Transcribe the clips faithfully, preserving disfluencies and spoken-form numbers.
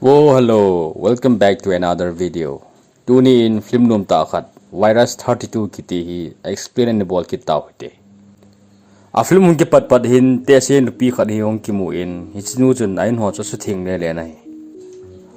Oh, hello, welcome back to another video. Tuni in film nom tah khat, Virus thirty-two kiti hi explain ani bol kit tau hite. A film hung kipat pat hin tehse nupi khat hi hung kimu in, hiche nu chun a in ho chu asutheng lele in ahi.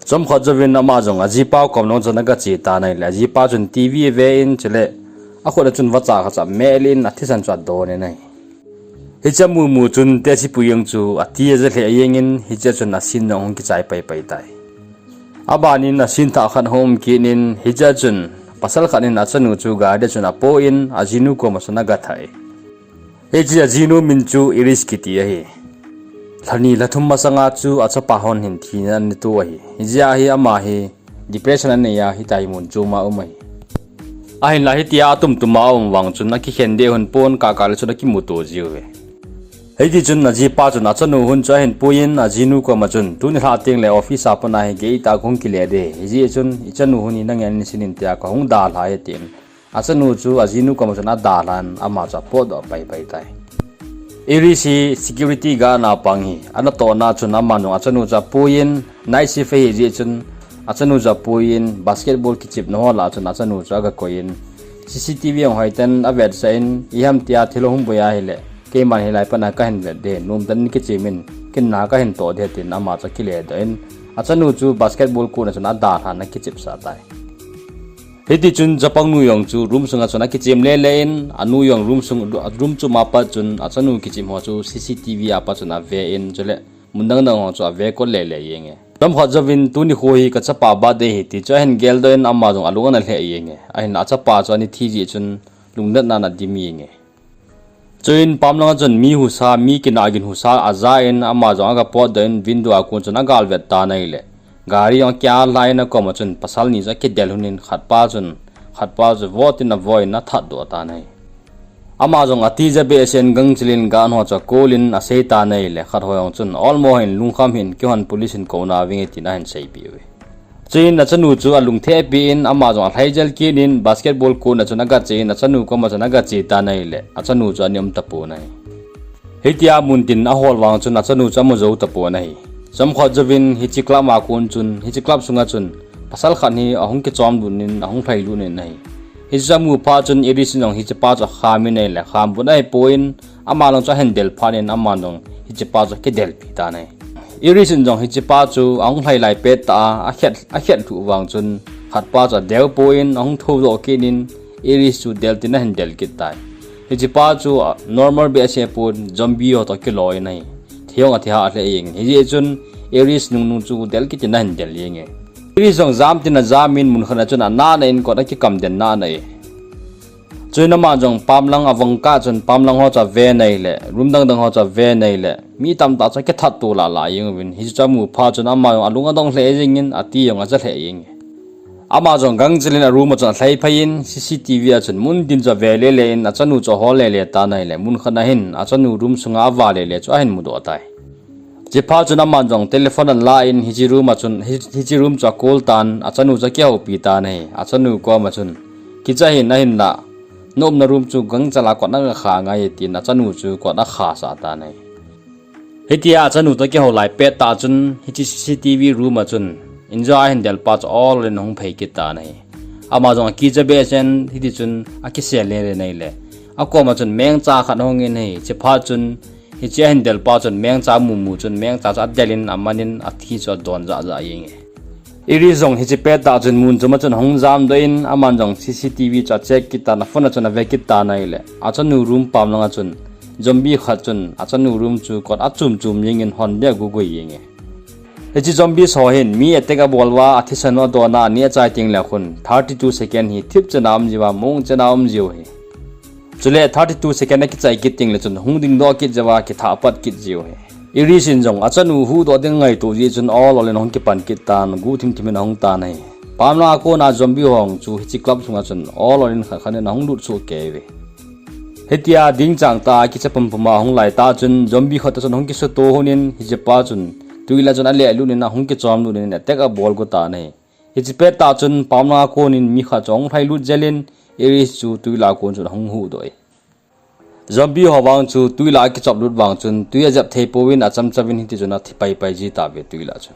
Chomkhat jouvin ama jong ajipa kom lang chun aga che tan ahile, ajipa chun TV ave in, chule akhut a chun vacha khat chu amel in, athisan chu adon in ahi. Hiche amu mu chun tehse pu jeng chu ati aja lheh jeng in, hiche a chun a scene jong hung kichai pai pai tai. Aban in a scene thah khat hung um kit in, hiche a chun pasal khat in achanu chu gari a chun apo in, ajinu koma chun aga thah e. Hiche ajinu min chu Iris kiti ahi. Lha ni lha thum masanga chu achapa hon hin thina ana to ahi. Hijeh a hi ama hi depression anei a, hitia hi mun chom a um ahi. Ahinla hitia atum tum a um vang chun akikhen deh hon pon, kah kah le chun akimuto jiuve. Hiti chun ajipa chun achanu hon chu ahin pui in, ajinu koma chun tuni lhah teng le office a pat a hi gei tah a kahung kile ding, hijeh chun ichanu hon hi nangin nasin in tia kahung dalha e tin, achanu chu ajinu koma chun adalhan ama chu apotdoh pai pai tai. Iris hi security guard a pang ahi, anatohna chun aman jong achanu chu apui in, night shift ahi jeh chun achanu chu apui in, basketball kichepna ho lah a chun achanu chu aga koi in, CCTV jong hoiten avetsah in, iham tia thil ahung boi ahile, keiman hilai pat a kahin vet ding, nomtah in kichem in, ken na kahin toh ding tin ama chu akile doh in, achanu chu basketball court a chun adalhan akichepsah tai. Hiti chun chapang nu jong chu room sunga chun akichem lele in, anu jong room sung, room chom a pat chun achanu kichem ho chu CCTV a pat chun ave in, chule mun dang dang ho chu ave kot lele jeng e. Chomkhat jouvin tuni kho hi kachapa birthday ahi ti chu ahin geldoh in, ama jong alung ana lheh jeng e. Ahin achapa chu ana thi jeh chun lungnatna in adim jeng e. Chuin pam langa chun mi husa, mi kinah gin husa aja in, ama jong aga potdoh in, window a kon chun agalvet tan ahile, gari jong akialha in, akoma chun pasal ni chu akidel hon in, khatpa chun, khatpa chu vo tin avo in athatdoh tan ahi. Ama jong atija behseh in gangchel in guard ho chu akol in asei tan ahile, khat ho jong chun, olmo hih in, lungkham hih in, keihon police in kou nauvinge tin ahin seipeh uve. Chuin achanu chu alungthim pi in, ama jong alhai jel kit in, basketball court a chun aga che in, achanu koma chun aga che tan ahile, achanu chu ana um tapon ahi. Hitia mun tin ahol vang chun achanu chu amu jou tapon ahi. Chomkhat jouvin hiche club a kon chun, hiche club sunga chun pasal khat hi ahung kichom lut in, ahung lhai lut in ahi. Hiche chu amu phat chun Iris in jong hichepa chu akham in ahile, kham pon ahipoi in, ama jong chu ahin del phat in, ama jong hichepa chu akidelpi tan ahi. Iris in jong hichepa chu ahung lhai lai pettah a, akhet, akhet lhuh vang chun, khatpa chu adeu poi in, ahung thoudoh kit in, Iris chu del tin ahin del kit tai. Hichepa chu normal behseh pon, zombie ho toh kilou in ahi. Thi jong athi hah lheh jeng in. Hijeh chun Iris nungnung chu del kit in ahin del jeng e. Iris jong jam tin ajam in, mun khat a chun ana na in kot akikam den ana e. Chuin ama jong pam lang avang kah chun pam lang ho chu ave in ahile, room dang dang ho chu ave in ahile, mi tamtah chu akithat to lah lah jeng uvin, hichu amu phat chun ama jong alung adong lheh jeng in, ati jong aja lheh jeng e. Ama jong gangchel in a room a chun alhai phei in, CCTV a chun mun tin chu ave lele in, achanu chu ahol lele tan ahile, mun khat a hin achanu room sunga ava lele chu ahin mudoh tai. Chuphat chun aman jong telephone ahin la in, hiche room a chun, hi-, hiche room chu a call tan, achanu chu akihoupi tan ahi. Achanu koma chun, kicha hih in, ahinlah na umna room chu gangchel a kot naga kha ngai e, tin achanu chu kot akhasah tan ahi. Hitia achanu toh akihou lai pettah chun, hiche CCTV room a chun, injo a ahin del pa chu ol ol in ahung phei kit tan ahi. Ama jong akicha behseh in, hiti chun akisel lele in ahile, akoma chun mengcha khat ahung in ahi. Chuphat chun, hiche ahin del pa chun mengcha amu mu chun mengcha chu adel in aman in athi chu adon jah jah jeng e. Iris jong hiche pettah chun mun chom a chun ahung jamdoh in, aman jong CCTV chu a check kit tan, a phone a chun ave kit tan ahile, achanu room pam langa chun zombie khat chun achanu room chu kot achum chum jeng in hon beh a gugui jeng e. Hiche zombie ho hin mi attack abol uva, athisan u adon a, aneh achai teng le khun thirty two second hi thipchan a um jiu va, mongchan a um jiu ahi. Chule thirty two second akichai kit teng le chun hung dingdoh kit jiu va, kithah pat kit jiu ahi. Iris in jong achanu huhdoh ding angaito jeh chun ol ol in ahung kipan kit tan, guh thim thim in ahung tan ahi. Pam langa kona zombie ho chu hiche club sunga chun ol ol in khat khat in ahung lut soh kei uve. Hitia dingchang tah a kicha pum pum a ahung lai tah chun zombie khat chun ahung kisuto hon in, hichepa chun twi lah chun aleh lut in ahung kichom lut in attack abol got tan ahi. Hiche pettah chun pam langa kon in mi khat chu ahung lhai lut jel in, Iris chu twi lah a kon chun ahung huhdoh e. Zombie ho vang chu twi lah a kichop lut vang chun twi ajep thei pouvin acham cham in hiti chun athi pai pai ji tauve twi lah chun.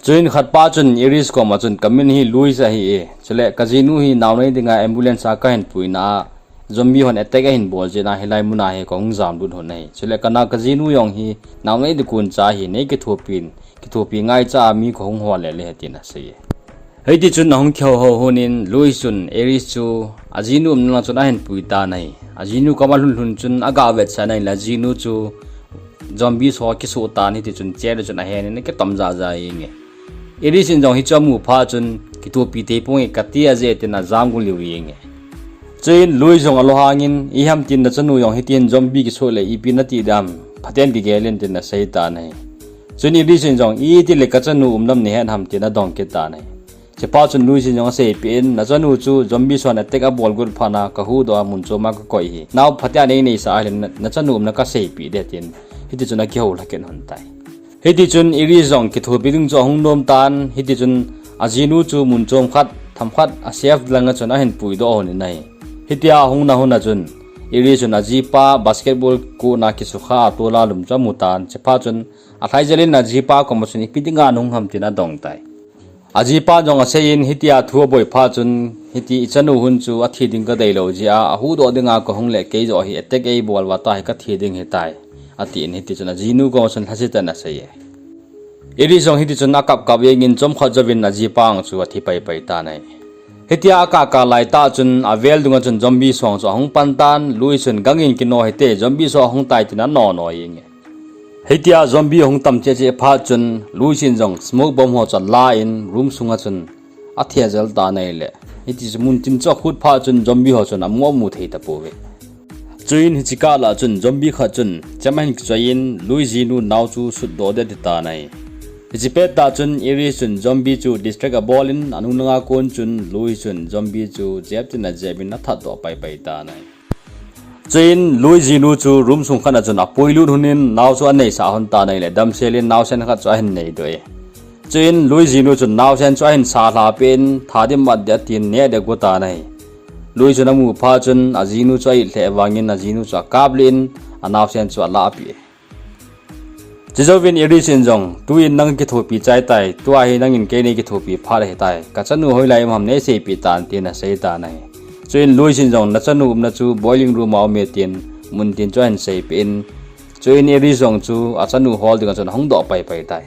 Chuin khat pa chun Iris koma chun, "Ka min hi Louis ahi e. Chule ka jinu hi nau nei dinga ambulance a ka hin puina a, zombie hon attack ahin bol jeh in a hilai mun a hi ka hung jam lut hon ahi. Chule ka na ka jinu jong hi nau nei ding kon cha hi, nei kithopi in, kithopi ngaicha a mi ka hung hol le le," tin asei e. Hiti chun ahung kihou hou hon in Louis chun Iris chu ajinu umna lang chun ahin pui tan ahi. Ajinu koma lhun lhun chun aga vetsah in ahile ajinu chu zombie ho kisoh tan, hiti chun chair a chun ahen in akitom ja ja jeng e. Iris in jong hichu amu phat chun, "Kithopi thei ponge kati ahi," tin ajam gu liu jeng e. Chuin Louis jong alunghang in, "Ijeh ham tin nachanu jong hitin zombie kisoh le ipi nati ding ham, phaten kigel in," tin asei tan ahi. Chuin Iris in jong, "Iti le kachanu um lam nahet ham?" tin adong kit tan ahi. Hiche phat chun Louis in jong aseipeh in, "Nachanu chu zombie hon attack abol got phat in a ka huhdoh a mun chom a ka koi hi. Nao phaten nei neisah ahile na, nachanu umna ka seipeh ding," tin hiti chun akihou lha kit hon tai. Hiti chun Iris jong kithopi ding chu ahung nom tan, hiti chun ajinu chu mun chom khat, themkhat a safe lang a chun ahin puidoh hon in ahi. Hitia ahung na hon a chun Iris chun ajipa basketball court a kisukha a tol a lum chu amu tan, hiche phat chun alhai jel in ajipa koma chun, "Ipi dinga nahung ham?" tin adong tai. Ajipa jong asei in, hitia thu aboi phat chun, "Hiti ichanu hon chu athi ding kadei lou jeh a, ahuhdoh dinga kahung le kei joh hi attack eibol uva tua hi kathi ding ahitai," ati in, hiti chun ajinu koma chun lhasetah in asei e. Iris jong hiti chun akap kap jeng in chomkhat jouvin ajipa jong chu athi pai pai tan ahi. Hitia akap kap lai tah chun avel dunga chun zombie ho chu ahung pan tan, Louis chun, "Gang in kino hite, zombie ho ahung tai," tin ano no jeng e. Hitia zombie hung tam cheh cheh phat chun Louis in jong smoke bomb ho chu ala in room sunga chun athi ajel tan ahile, hiti chun muntin chu akhut phat chun zombie ho chun amu amu thei tapouve. Chuin hiche kah lah chun zombie khat chun chem ahin kichoi in Louis jinu nao chu sutdoh ding ati tan ahi. Hiche pet tah chun Iris chun zombie chu distract abol in anung langa kon chun Louis chun zombie chu jep tin ajep in athat doh pai pai tan ahi. Chuin Louis jinu chu room sung khat a chun apui lut hon in nao chu aneisah hon tan ahile, damsel in naosen khat chu ahin neidoh e. Chuin Louis jinu chun naosen chu ahin sah lha peh in, "Tha ding mat ding," atin neh ding agot tan ahi. Louis chun amu phat chun ajinu chu a-it lheh vangin ajinu chu akap lih in anaosen chu alah peh e. Chujouvin Iris in jong, "Tuin nang kithopi chai tai, tua hi nangin kei nei kithopi phat ahitai. Kachanu hoilai um ham neiseipeh tan," tin asei tan ahi. Chuin Louis in jong, "Nachanu umna chu boiling room a um e," tin muntin chu ahin seipeh in, chuin Iris jong chu achanu hol dinga chun ahung doh pai pai tai.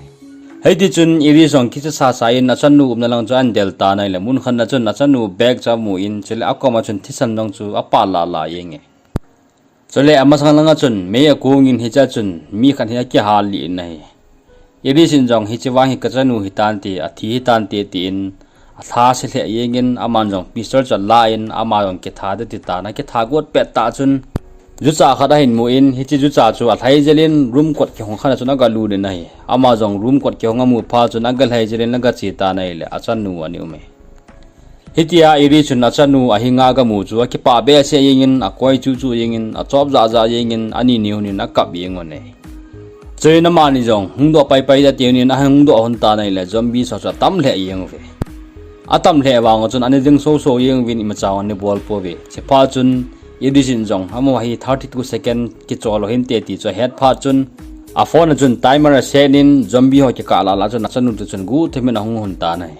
Hiti chun Iris jong kicha sa sa in achanu umna lang chu ahin del tan ahile, mun khat a chun achanu bag chu amu in, chule akoma chun thisan jong chu apah lah lah jeng e. Chule amasang langa chun mei akong in hichea chun mi khat hi akihal lih in ahi. Iris in jong hiche vang hi kachanu hitante, athi hitante tin alhase lheh jeng in, aman jong pistol chu ala in, ama jong kitha ding ati tan, akitha got pet tah chun jucha khat ahin mu in, hiche jucha chu alhai jel in room kot kihong khat a chun agalut in ahi. Ama jong room kot kihong amu phat chun agalhai jel in agache tan ahile achanu ana um e. Hitia Iris chun achanu ahinga agamu chu akipah behseh jeng in, akoi chuh chuh jeng in, achop jah jah jeng in, ani ni hon in akap jeng hon e. Chuin amani jong hungdoh pai pai ding ati hon in ahungdoh hon tan ahile zombie ho chu atam lheh jeng uve. Atam lheh vang chun ana ding soso jeng uvin imacha ana bol pouve. Hiche phat chun Iris in jong amaho hi thirty two second kichol lou hinte ti chu ahet phat chun aphone a chun timer aset in zombie ho kikah lah lah chun achanu toh chun guhthim in ahung hon tan ahi.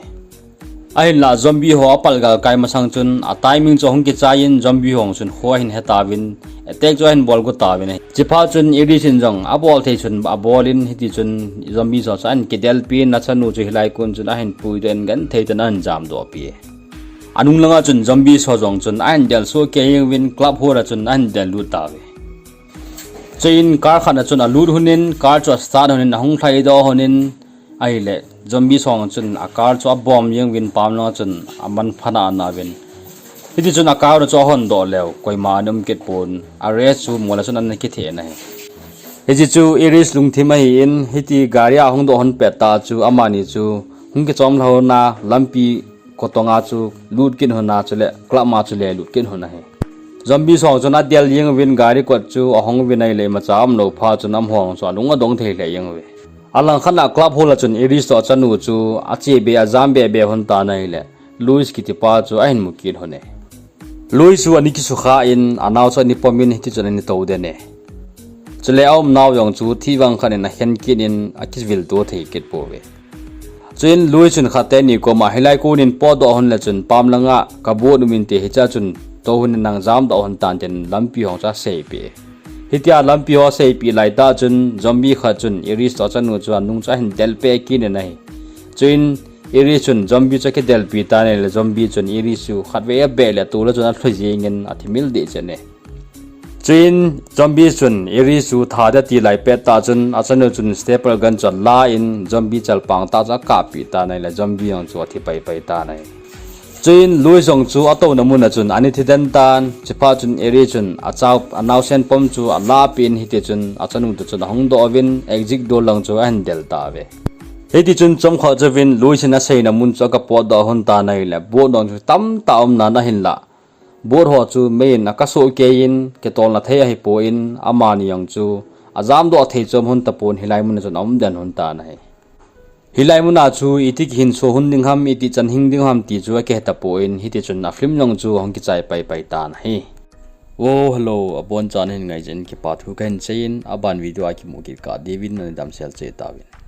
Ahinlah zombie ho apalgal kai masang chun atiming chu ahung kichai in zombie ho chun kho ahin he tauvin attack chu ahin bol got tauvin ahi. Hiche phat chun Iris in jong abol thei chun abol in hiti chun zombie ho chu ahin kidelpi in achanu chu hilai kon chun ahin puidoh in genthei tah in ahin jamdoh pi e. Anung langa chun zombie ho jong chun ahin del soh kei jeng uvin club hall a chun ahin del lut tauve. Chuin car khat a chun alut hon in car chu astart hon in ahung lhaidoh hon in ahile zombie ho chun a car chu abom jeng uvin pam langa chun aman phat a ana uvin. Hiti chun a car chu ahondoh leu koima ana um kit pon, a race chu mol a chun ana kitheh in ahi. Hiche chu Iris lungthim ahin hiti gari a ahungdoh hon pet tah chu amani chu hung kichom lha hon a lampi kotonga chu lut kit hon a chule club ma chu le lut kit hon ahi. Zombie ho chun adel jeng uvin gari kot chu ahong uvin ahile imacha aumlou phat chun amaho chu alung adong thei lheh jeng uve. Alangkhat a club hall a chun Iris toh achanu chu ache be ajam be be hon tan ahile Louis kitipa chu ahin mu kit hon e. Louis chu ana kisukha in anao chu ana pom in hiti chun ana tou den e. Chule aumnau jong chu thih vang khat in akhen kit in akivil to thei kit pouve. Chuin Louis chun khat teni koma, hilai konin potdoh hon le chun pam langa ka boat um inte, hichea chun tou hon in nang jamdoh hon tan, tin lampi ho chu aseipeh e. Hitia lampi ho aseipeh laitah chun zombie khat chun Iris toh achanu chu anung chu ahin delpeh kit in ahi. Chuin Iris chun zombie chu akidelpi tan ahile zombie chun Iris chu khatvei abeh le tule chun alhu jengin athimil deh chen e. Chuin zombie chun Iris chu tha ding ati lai pettah chun achanu chun staple gun chu alan zombie chalpang tah chu akappeh tan ahile zombie jong chu athi paipai tan ahi. Chuin Louis jong chu atouna muna chun ana thiden tan, chuphat chun Iris chun acha, anaosen pom chu alahpeh in hitichun achanu toh chun ahung doh uvin exit door lang chu ahin del tauve. Hitichun chomkhat jouvin Louis in aseina mun chu aga potdoh hon tan ahile boat jong chu tamtah umnan ahinlah boat ho chu meiyin akasoh keiyin kitolna thei ahipon amani jong chu ajamdoh thei chom hon tapon hilai muna chun aumden hon tan ahi. Hilai muna chu iti kihinso hon ding ham, iti chan hing ding ham ti chu akihe tapon hitichun afilm jong chu ahung kichai paipai tan ahi. Oh, hello, abonchan hin ngaichat in kipa thu kahin seiyin, aban video a kimu kit kah diuvin nani damsel cheh tauvin.